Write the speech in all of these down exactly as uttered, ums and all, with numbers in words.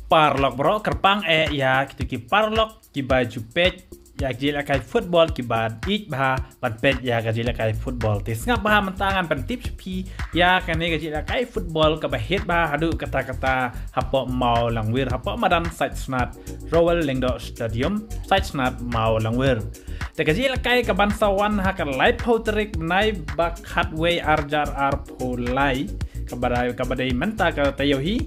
Paralok baroh, kyrpang eh ïa kito ki paralok kiba ju peit ïa ka jingïalehkai football, kiba ïeit bha ban peit ïa ka jingïalehkai football. Te sngap bha mynta ngan pyntip sha phi ïa kane ka jingïalehkai football kaba hit bha haduh katta katta hapoh Mawlangwir, hapoh madan Saitsnat, Rowell Lyngdoh Stadium, Saitsnat, Mawlangwir. Te ka jingïalehkai ka ban sa wan ha ka laiphew tarik bnai ba khatwei arhajar arphew lai, kaba dei, kaba dei mynta ka taïew hi.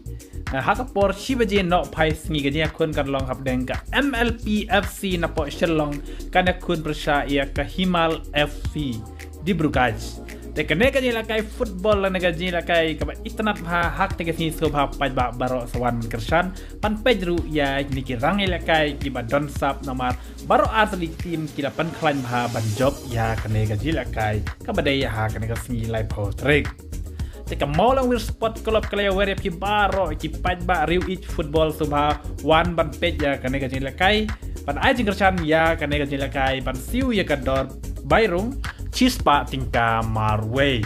Ha ka por shi baje nohphai sngi ka jingïakhun kan long hapdeng ka M L P F C napoh Shillong kan ïakhun pyrshah ïa ka Himal F C Dibrugarh. Te kane ka jingïalehkai football lane ka jingïalehkai kaba itynnad bha ha kata ka sngi, sngewbha paidbah baroh sa wan ban kyrshan, ban peit ruh ïa kine ki rangïalehkai kiba don sap namar baroh artylli ki team ki la pynkhlaiñ bha ban jop ïa kane ka jingïalehkai kaba dei ha kane ka sngi laiphew tarik. Te ka Mawlangwir Sport Club ka la ïawer ïa phi baroh ki paidbah riew ïeit football, sngewbha wan ban peit ïa kane ka jingïalehkai, ban ai jingkyrshan ïa kane ka jingïalehkai, ban siew ïa ka dor bairung shispah tyngka marwei.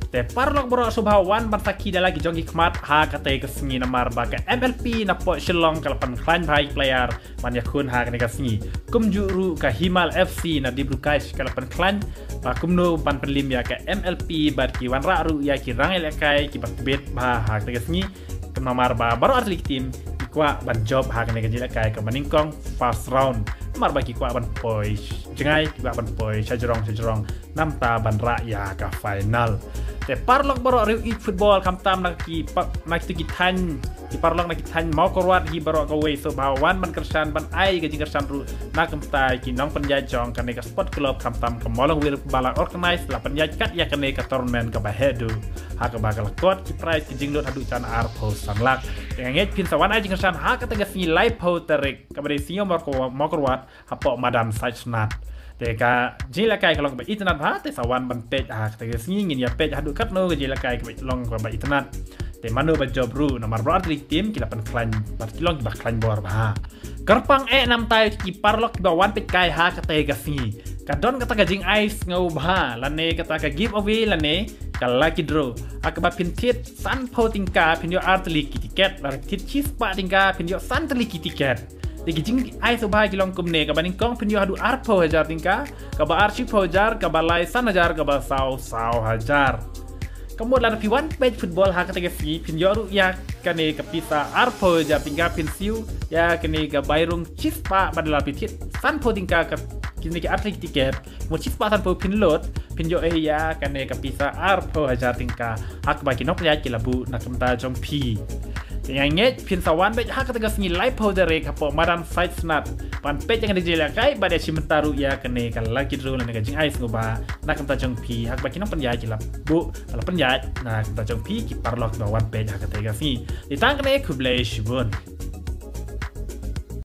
Te paralok baroh, sngewbha wan ban sakhi da la ki jong ki khmat ha kata ka sngi namar ba ka M L P napoh Shillong ka la pynkhlaiñ bha ïa ki player ban ïakhun ha kane ka sngi. Kumjuh ruh ka Himal F C na Dibrugarh ka la pynkhlaiñ ba kumno ban pynlem ïa ka M L P bad ki wanrah ruh ïa ki rangïalehkai kiba tbit bha ha kata ka sngi. Namar ba baroh artylli ki team ki kwah ban jop ha kane ka jingïalehkai kaba nyngkong, first round. Namar ba ki kwah ban poi jngai, ki kwah ban poi shajrong shajrong namar ban rah ïa ka final. Te paralok baroh riew ïeit football, khamtam na ki pa-, na kito ki thaiñ, ki paralok na ki thaiñ Mawkyrwat hi baroh kawei, sngewbha wan ban kyrshan, ban ai ka jingkyrshan ruh na ka bynta ki nongpynïaid jong kane ka sport club, khamtam ka Mawlangwir ba la organise, la pynïaid kat ïa kane ka tournament kaba heh duh, ha kaba ka la kot ki prize ki jinglut haduh sha arphew san lak. Te nga ngeit phin sa wan ai jingkyrshan ha kata ka sngi laiphew tarik kaba dei sngi Mawkyrwat, Mawkyrwat hapoh madan Saitsnat. Te ka jingïalehkai ka long kaba itynnad bha, te sa wan ban peit ha kata ka sngi, ngin ïa peit haduh katno ka jingïalehkai kaba long kaba itynnad. Te mano ba jop ruh, namar baroh artylli ki team ki la pynkhlaiñ bad ki long kiba khlaiñ bor bha. Kyrpang eh namar ïa ki paralok kiba wan peit kai ha kata ka sngi, ka don kata ka jingai sngewbha lane kata ka giveaway lane ka lucky draw. Ha kaba phin thied sanphew tyngka phin ïoh artylli ki tiket, lada phin thied shispah tyngka phin ïoh santylli ki tiket. Te ki jingai sngewbha ki long kumne: kaba nyngkong phin ïoh haduh arphew hajar tyngka, kaba ar shiphew hajar, kaba lai san hajar, kaba saw saw hajar. Ka mut lada phi wan peit football ha kata ka sngi phin ïoh ruh ïa kane ka pisa arphew hajar tyngka, phin siew ïa kane ka bairung shispah, bad lada phi thied sanphew tyngka ka kine ki artylli ki tiket, mut shispah sanphew phin lut, phin ïoh eh ïa kane ka pisa arphew hajar tyngka ha kaba ki nongpynïaid ki la buh na ka bynta jong phi. Te nga ngeit phin sa wan beit ha kata ka sngi laiphew tarik hapoh madan Saitsnat ban peit ïa kane ka jingïalehkai bad ïa shim bynta ruh ïa kane ka lucky draw lane ka jingai sngewbha na ka bynta jong phi ha kaba ki nongpynïaid ki la buh, la pynïaid na ka bynta jong phi ki paralok ba wan peit ha kata ka sngi. Te tang kane, khublei shibun.